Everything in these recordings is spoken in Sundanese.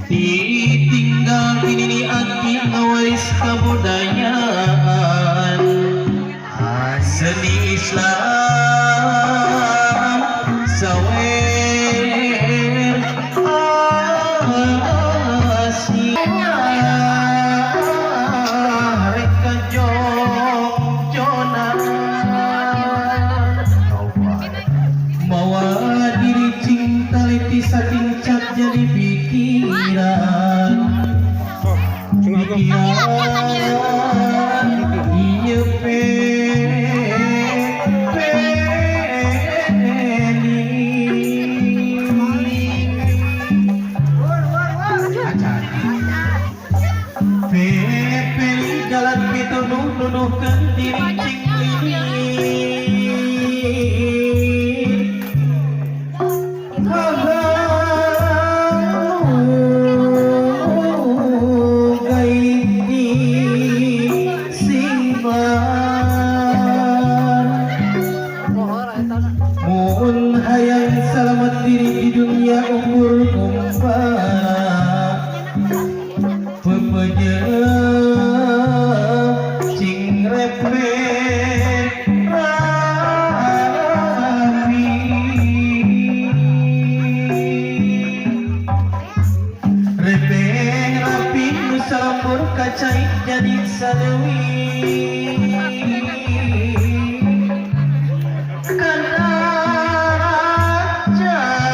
Ditinggal ini aki ngawaris kabudayaan seni Islam sawer Asia rek kajong-jonan mawa diri cing taliti saking cat jadi pikiran pikiran ieu peli acan pepeli jalan pituduh nuduhkeun diri cing lini. Mun hayang selamat diri di dunia ukur kumpara pepeje cing repe rapi repe rapi nu salembur kacai jadi saleuwi kana jadi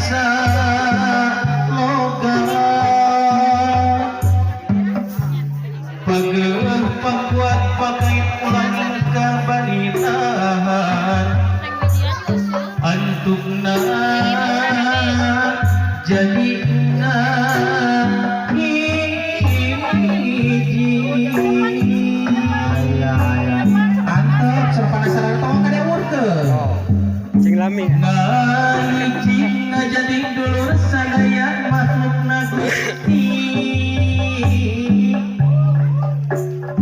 saloga pegeuh pangkuat pakai ulah ka balitahan antukna jadi hiji. Antep penasaran tong kadewurkeun. Cing lami. Ngahiji jadi dulur sadaya makhlukna Gusti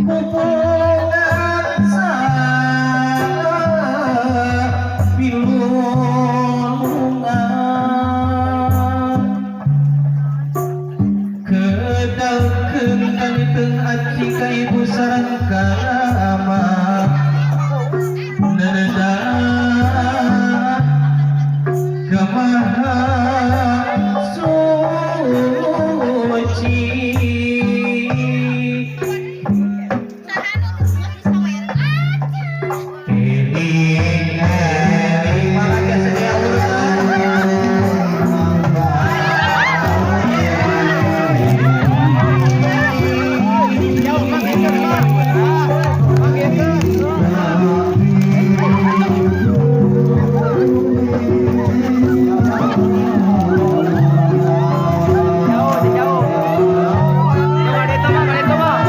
hubungan pilulungan kedalkeun kaniteung aci ka ibu sareng karama nereda kemaha suci. Eling eling malah sedia urutan. Jauh Mang itu Mang. Mang itu. Jauh, jauh. Coba itu Mang, itu Mang.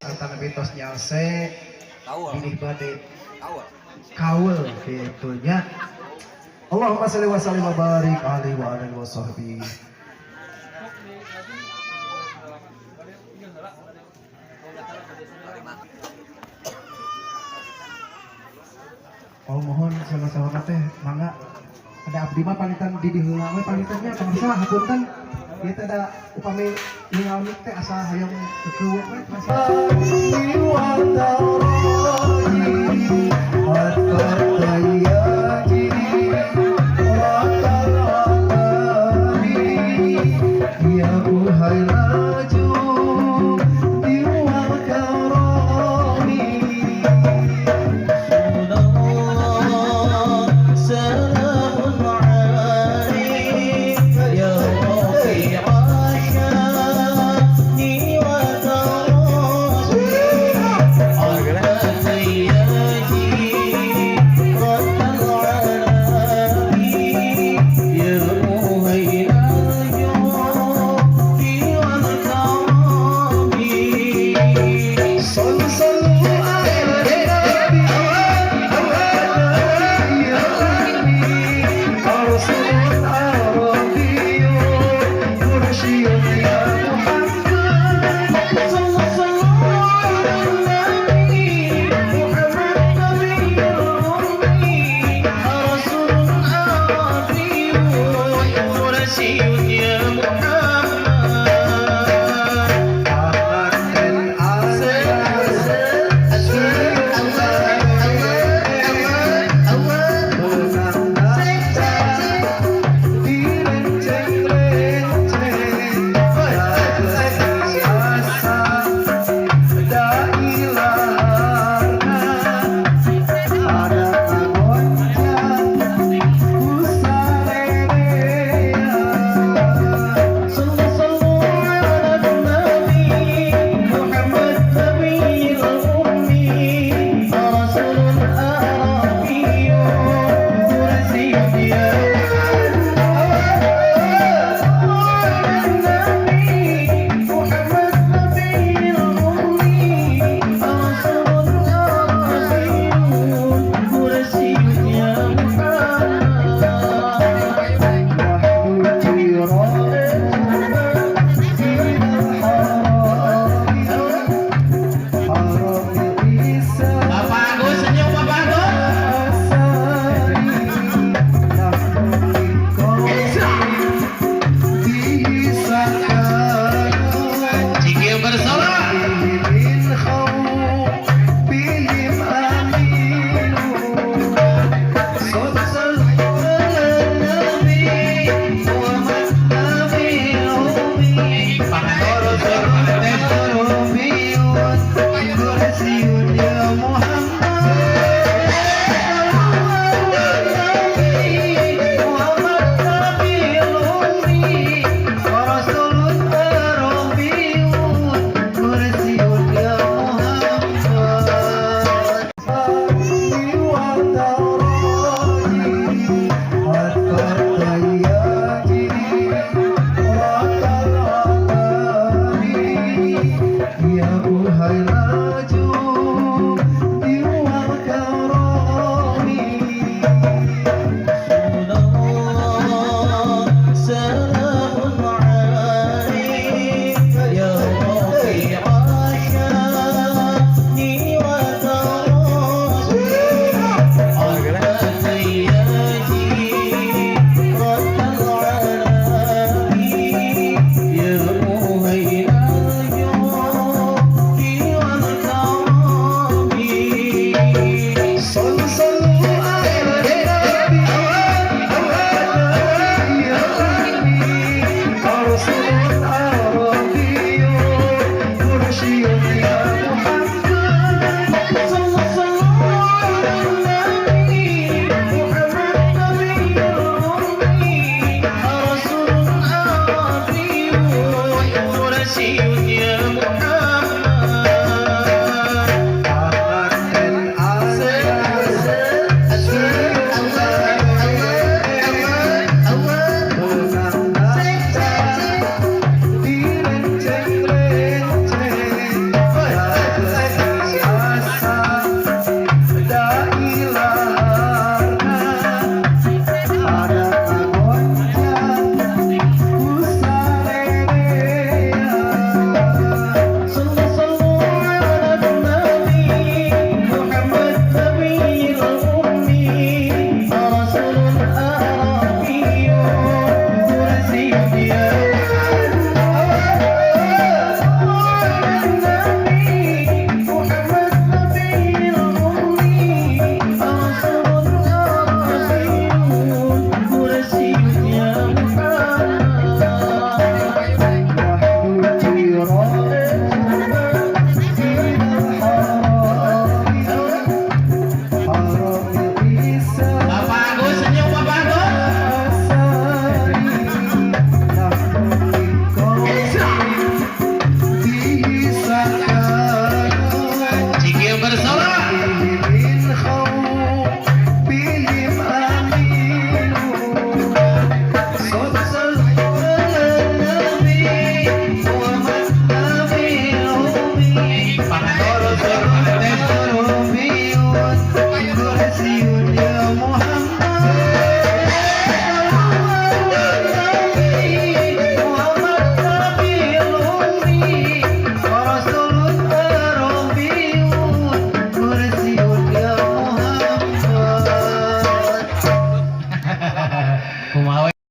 Antara tos nyalse bilih bade kaul gitu nya. Allahumma sholli wa sallim wa barik alaihi wa alihi wa sahbihi. Oh mohon sama-sama teh mangga ada abdi mah panitan di diheula we panitannya pemirsa, hapunten ieu teh ada upami ningal mik teh asa hayang kekeuweuk we masa. Salamun alaik. Shiva.